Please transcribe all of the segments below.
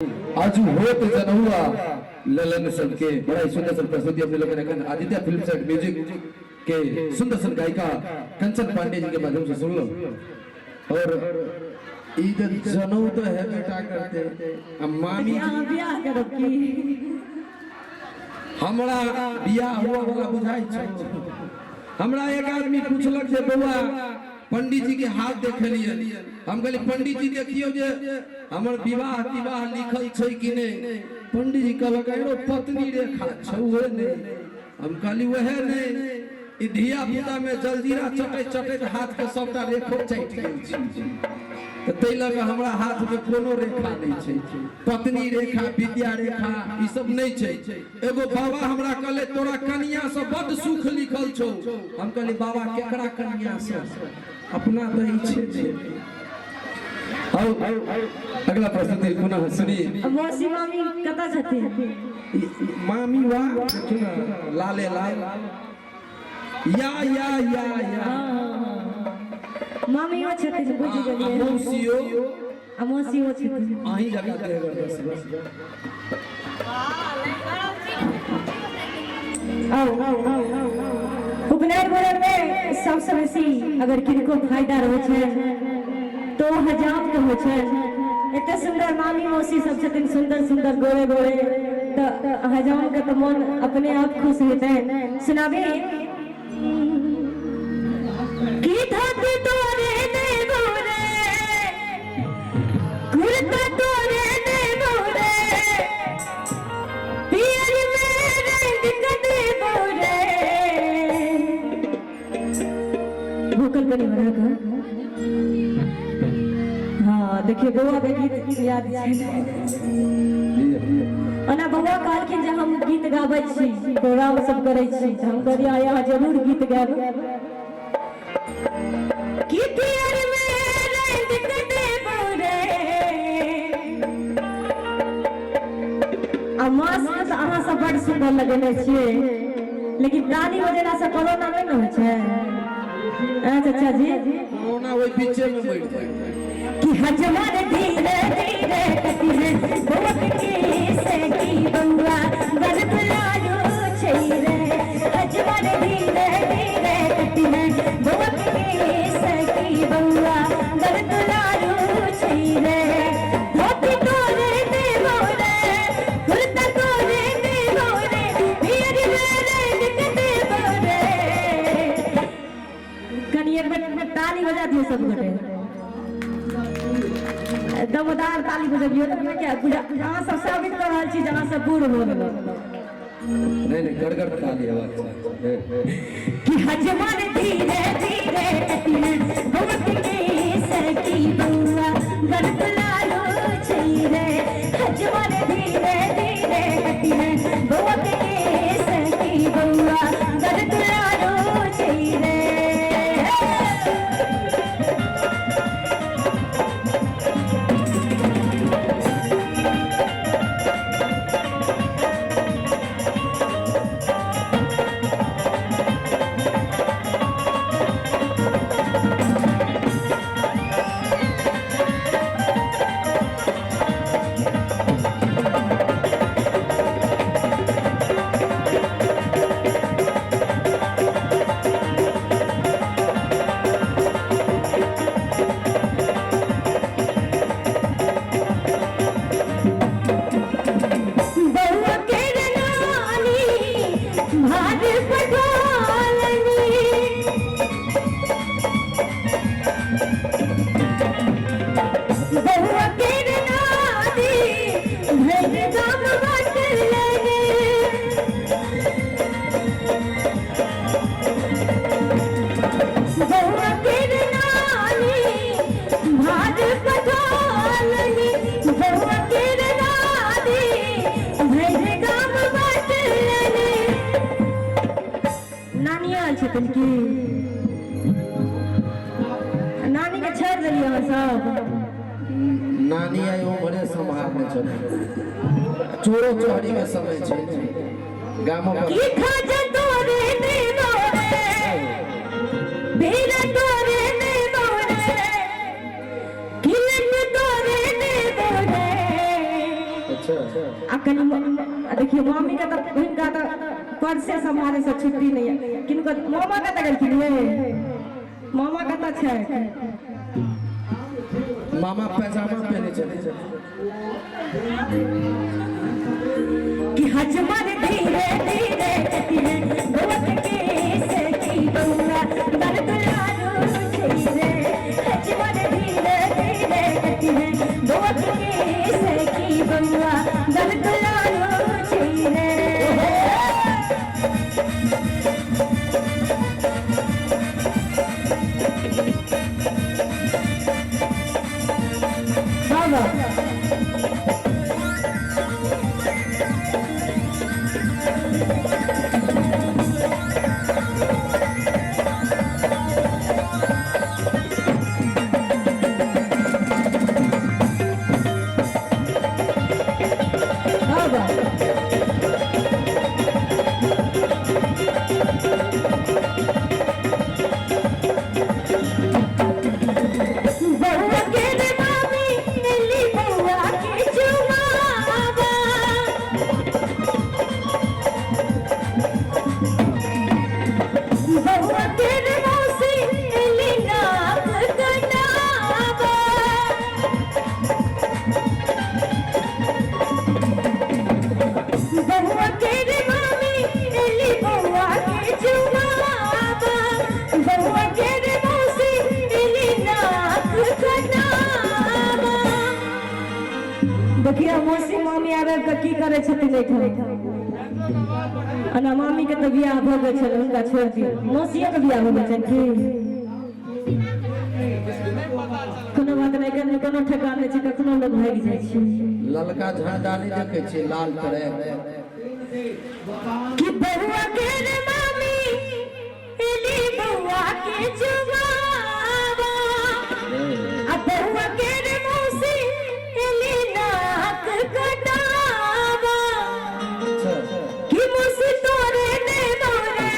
आजू होत जनहुआ ललन सबके बड़ा ही सुंदर सन प्रस्तुति अपने लोगों ने एखन आदित्य फिल्म सेट म्यूजिक के सुंदर सन गायिका कंचन पांडे जी के माध्यम से सुन लो। और ई त जनऊ तो है बेटा करते आ मामी जी अहाँ बियाह करब की? हमरा बियाह हुआ वाला बुझाइ छै। हमरा एक आदमी पूछलक जे बौआ पंडित जी के हाथ देखेलिए, हम कहली पंडित जी देखियो जे हमर विवाह तिवाह लिखल छै कि नहि। पंडित जी कहलक अरे पत्नी रेखा छौहे नहि। हम कहली वएह नहि, ई धिया पुता में जलजीरा चटैत चटैत हाथ के सबटा रेखो चटि गेल छै, तऽ ताहि लऽ कऽ हमरा हाथ में कोनो रेखा नहि छै, पत्नी रेखा विद्या रेखा ई सब नहि छै। एगो बाबा हमरा कहले तोरा कनिया से बड सुख लिखल छौ। हम कहली बाबा केकरा कनिया से, अपना तऽ ई छै ने। आओ अगला प्रस्तुति पुनः सुनी। मौसी मामी कतऽ छथिन? मामी वा देखियौ ने लाले लाल या या या या मामियो छथिन, बुझि गेलियै। मौसियो आ मौसियो छथिन। अहीं जकाँ देहगर बस बस। आओ उपनयन मुड़न में सबसे बेसी अगर किनको फायदा रहै छै तो ओ हजाम के होइ छै। एते सुंदर मामी मौसी सब छथिन, सुंदर सुंदर गोरे गोरे, तऽ हजाम के तऽ मन अपने आप खुश हेतै। सुनाबी की धोती तोरे देबो रे, कुर्ता तोरे देबो रे, पियर में रंग के देबो रे। भूखल बनी बना का। हाँ देखिए बौआ के गीत याद छै। ओना बौआ कहलखिन जे हम गीत गाबै छी, प्रोग्राम सब करै छी, तऽ हम कहलियै अहाँ जरूर गीत गायब। की पियर में रंग के देबो रे। आ मास्क तऽ अहाँ सब बड सुंदर लगेने छियै, लेकिन ताली बजेला से कोरोना नहि ने होइ छै। चाचा जी कोरोना ओहि बीचे में मरि जाए। कि हजमर धीरे धीरे कटी है बौआ के से की बौआ बड़ दुलारू छै रे। हजमर धीरे धीरे कटी है बौआ के से की बौआ बड़ दुलारू छै रे। धोती तोरे देबो रे, कुर्ता तोरे देबो रे, पियर में रंग के देबो रे। कनि एक बेर ताली बजा दियौ सब गोटे, दमदार ताली बजबियौ। तऽ क्या बुझा अहाँ सब साबित कऽ रहल छी जे अहाँ सब बूढ़ भऽ गेलहुँ। नहीं नहीं, गड़गड़ ताली आवाज छै। कि हजमर धीरे धीरे कटी है बौआ के सखी बौआ बड़ दुलारू छै रे। हजमर धीरे धीरे कटी है बौआ के सखी बौआ बड़ दुलारू छै रे। बौआ के नानी भार पठालनी, बौआ के नानी भर गाम बाटलनी, बौआ के नानी भार पठालनी, बौआ के नानी भर गाम बाटलनी। नानी आयल छथिन की? नानी के छोड़ि देलियै अहाँ सब? नानी आई उम्हरे सम्हारने छथिन, चोरो चोहरी के समय छै गामो पर। की खाजा तोरे देबो रे, भीड़ तोरे देबो रे, किलक तोरे देबो रे। आ कनि देखियौ मामी के तऽ हुनका तऽ परसे सम्हारे से छुट्टी नहि यऽ। किनको मामा कतऽ गेलखिन ये? मामा कतऽ छै? मामा पैजामा पहने छथिन। कि हजमर धीरे धीरे कटी है बउआ के केस की बउआ दर्द लारू छै रे। हजमर धीरे धीरे कटी है बउआ के केस की बउआ दर्द लारू छै रे। बाबा बाबा बउआ के रे मामी एली बउआ के चुमावा। बउआ के रे मौसी एली नाक कटावा। बउआ के रे मामी एली बउआ के चुमावा। बउआ के रे मौसी एली नाक कटावा। देखियौ मौसी मामी आबि कऽ की करै छथिन एहिठाम। ओना मामी के तऽ बियाह भऽ गेल छलै, हुनका छोड़ि दियौ। मौसियो के बियाह भऽ गेल छनि की? कोनो बात नहि, एखन कोनो ठेकान नहि छै, कखनो लोक भागि जाइ छै। ललका झंडा नहि देखै छियै, लाल ट्रैक। कि बउआ के रे मामी एली बउआ के चुमावा। आ बउआ के रे मौसी एली नाक कटावा। कि मौसी तोरे ने मोरे,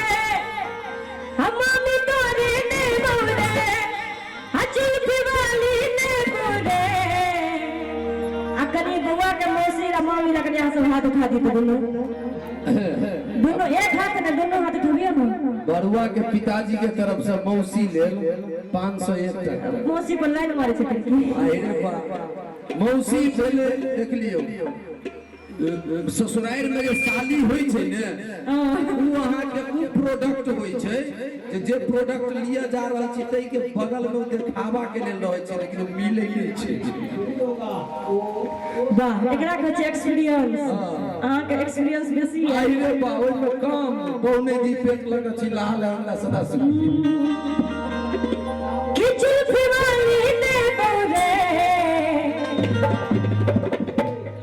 हम मामी तोरे ने मोरे, आ जुल्फी वाली ने मोरे। आ कनि बउआ के मौसी आ मामी लग कनि अहाँ सब हाथ उठा दियौ तऽ दुनू दुनू एक हाथ ने दुनू हाथ उठबियौ ने। बरुआ के पिताजी के तरफ से मौसी लेल 501 टका। मौसी पर लाइन मारै छथिन की? अरे बा, मौसी भेले देख लियौ, ससुरारि में जे साली होइ छै ने, उ अहाँके उ प्रोडक्ट होइ छै जे जे प्रोडक्ट लिअ जा रहल छी ताहि के बगल में देखावा के लेल रहै छै, लेकिन ओ मिलै नहि छै। वाह, एकरा कहै छै एक्सपीरियंस। अहाँके एक्सपीरियंस बेसी है। आहि रे बा, ओहिमे कम पौने दी पेट लग छी लाल हमरा सदा सुखी। कि जुल्फी वाली ने बोरे,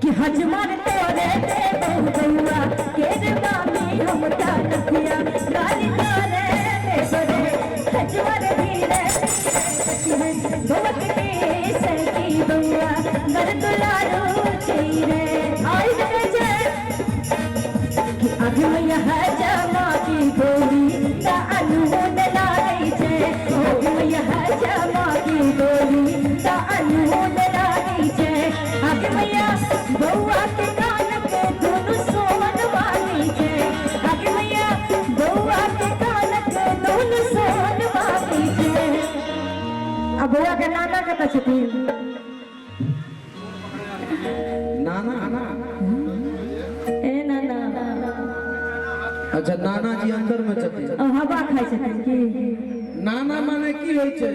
कि हजमर तोरे दे बउआ के रे मामी हम नथिया गाली तोरे दे बोरे। हजमर धीरे धीरे बउआ के सखी बउआ बर दुलारू छै रे। आई रे जय कि अभी हजमा की गोली ता अनून लागै छै। अभी हजमा की गोली ता अनून लागै छै। आगे मैया बउआ के कान के दुनू सोन वाली छै। आगे मैया बउआ के कान के दुनू सोन वाली छै। आ बउआ के नाना कतऽ छथिन? नाना? ए नाना। अच्छा, नाना जी अंदर में छथिन। हवा खाइ छथिन की? नाना माने की होइ छै?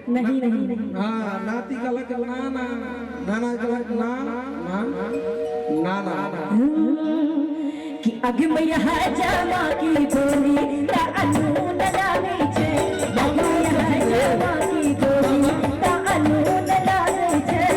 नहीं नहीं। हाँ, नाती कहलक नाना, नाना कहलक ना ना नाना। कि अगमय हजमा की गोली ता अनून लागै छै। अगमय हजमा की गोली ता अनून लागै छै।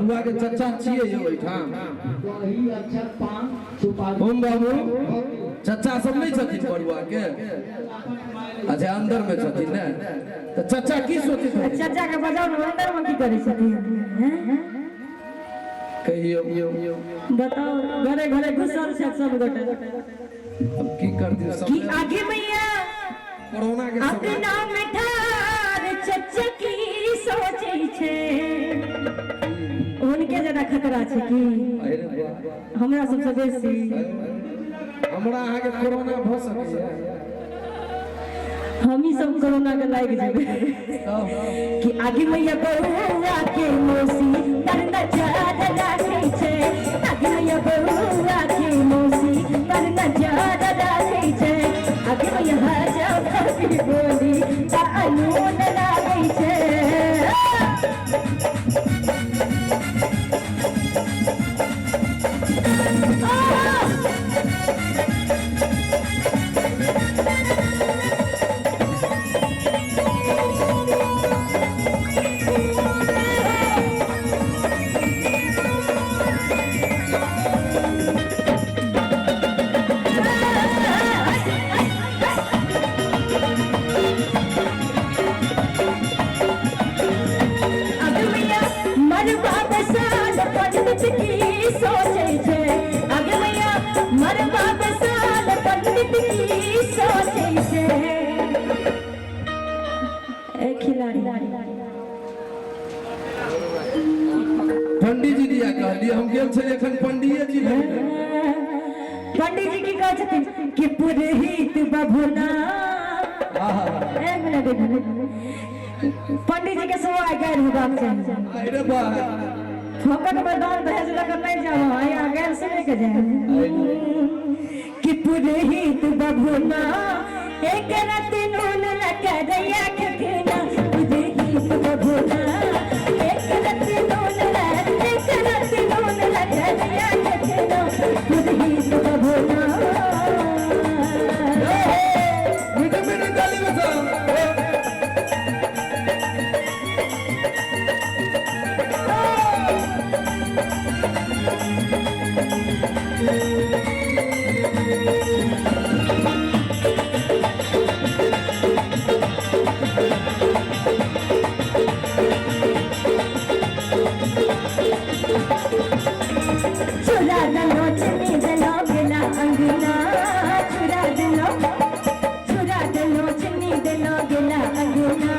बरुआ के चचा छियै यौ एहिठाम? दही अक्षत पान सुपारी। ओम बाबू, चचा सब नहि छथिन बरुआ के? अच्छा, अंदर में छथिन ने, तऽ चचा की सोचैत हेथिन? चाचा के बजाउ ने, अंदर में की करै छथिन हैं? कहियौ। बताउ, घरे घरे घुसल छै सब गोटे। अब की करथिन सब? कि आगे मैया कोरोना के समय। अंगना में ठार चचा की सोचै छै, हुनके ज्यादा खतरा छै की? अरे वाह। हमरा सबसँ बेसी। हमरा अहाँके कोरोना भऽ सकैया? हमही सब कोरोना के लागि जेबै। तब कि आगे मैया बउआ के मौसी पर नजर राखै छै, आगे मैया बउआ के मौसी पर नजर राखै छै, आगे मैया हजम कभी बोली त अनून लागै छै। आगे मैया मरबा बसाल पंडित की सोचै छै, आगे मैया मरबा बसाल पंडित की सोचै छै। ए खिलाड़ी। पंडीजी दिया कहलियै, हम गेल छलियै एखन पंडिये जी लग। पंडित जी की कहै छथिन कि पुरहित बभुना। आहा। एक मिनट, एक मिनट, पंडित जी के सुबह गैर होबाक चाही। अरे वाह। फोकट में दान दहेज लऽ कऽ नहि जाब, यहाँ गैर सुनै के जाय कि पुरहित बभुना एक रात नून लकरैया खखना, पुरहित बभुना एक रात नून ल एक रात नून लकरैया खखना, पुरहित बभुना। मीठे मीठे ताली बजाओ। चुरा दलो चुनी दलो गेला अंगना, चुरा दलो, चुरा दलो चुनी दलो गेला अंगना।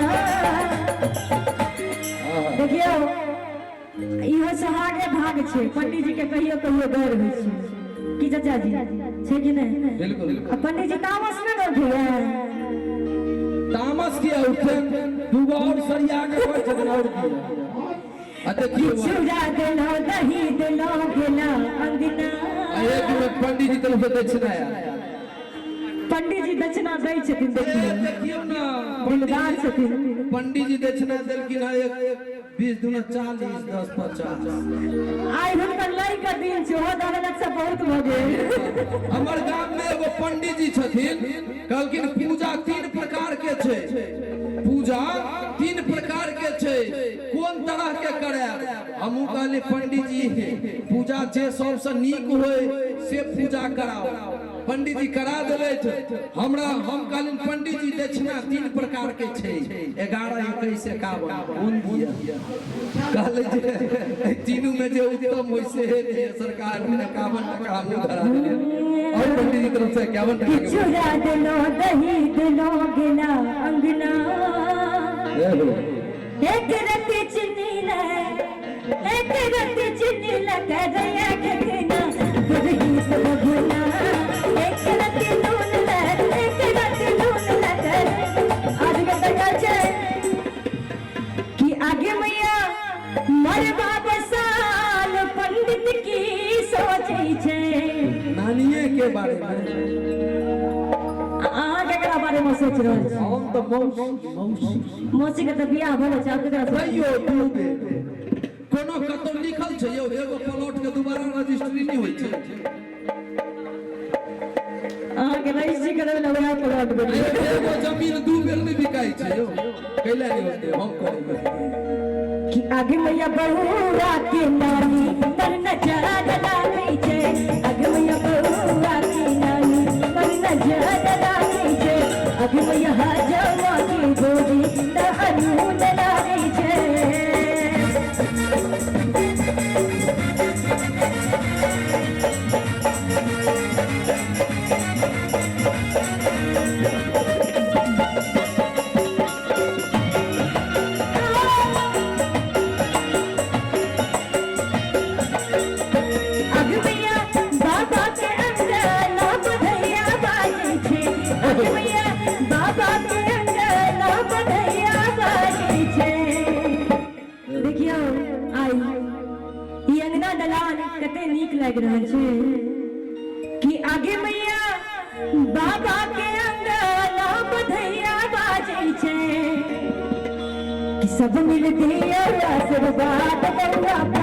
देखियौ, इहो सोहागे भाग छै, पंडित जी के कहियो कहियो गैर होइ छै की चाचा जी, छै कि नहि? बिल्कुल। आ पंडित जी तामस नहि उठैया? तामस किया उठे? दूगो और सरिया के कहै छथिन और किया। आ देखियौ। चुरा दलो दही दलो गेला अंगना। आ एक मिनट, पंडित जी तरफ से दक्षिणा आयल। पंडित जी दक्षिणा दै छथिन, देखियौ। देखियौ ने। दिलदार छथिन। पंडित जी दक्षिणा देलखिन हँ, एक 20 दूना 40, 10 50। आइ हुनकर लै के दिन छै, ओहो दऽ देलक से बहुत भऽ गेल। हमर गाम में एगो पंडित जी छथिन, कहलखिन पूजा तीन प्रकार के छै, पूजा तीन प्रकार के छै, कोन तरह के करायब? हमहूँ कहलियै पंडित जी, पूजा जे सबसँ नीक होय से पूजा कराओ। पंडित जी करा देलथि हमरा। हम कहलियनि पंडित जी, दक्षिणा तीन प्रकार के छै, 11, 21, 51, कोन दिअ? कहले जे एहि तीनू में जे उत्तम होइ से दिअ सरकार। 51 टका हमहूँ धरा देलियै और पंडित जी तरफ से 51 टका के। चुरा देलो दही देलो गेला अंगना। ए हो। एक रति चुनी ले, एक रति चुनी ले करैया खखना, पुरहित बभुना एक रति नून ले, एक रति नून ले कर। आज के तक छै कि आगे मैया मरबा बसाल पंडित की सोचै छै? नानिये के बारे में। अहाँ केकरा बारे में सोच रहल छी? हम तऽ मौसी, मौसी। मौसी के तऽ बियाह भेल छै, आब केकरा सोच? तैयो दू बेर कोनो कतौ लिखल छै यौ? एगो प्लॉट के दोबारा रजिस्ट्री नहि होइ छै। अहाँके रजिस्ट्री करबै लए वएह प्लॉट भेटै। एगो जमीन दू बेर नहि बिकाइ छै यौ। कैला नहि होतै? हम करेबै। कि आगे मैया बउआ के नानी पर नजर लागै छै। आगे मैया बउआ के नानी पर नजर लागै छै। आगे मैया हजमा के गोरी त अनून लागै छै। अगमैया बाबा के अंगना बधैया बाजै छै। अगमैया बाबा के अंगना बधैया बाजै छै। देखियौ आइ ई अंगना दलान कते नीक लागि रहल छै कि आगे मैया बाबा के अंगना बधैया बाजै छै कि सब मिल दिया आशीर्वाद बउआ।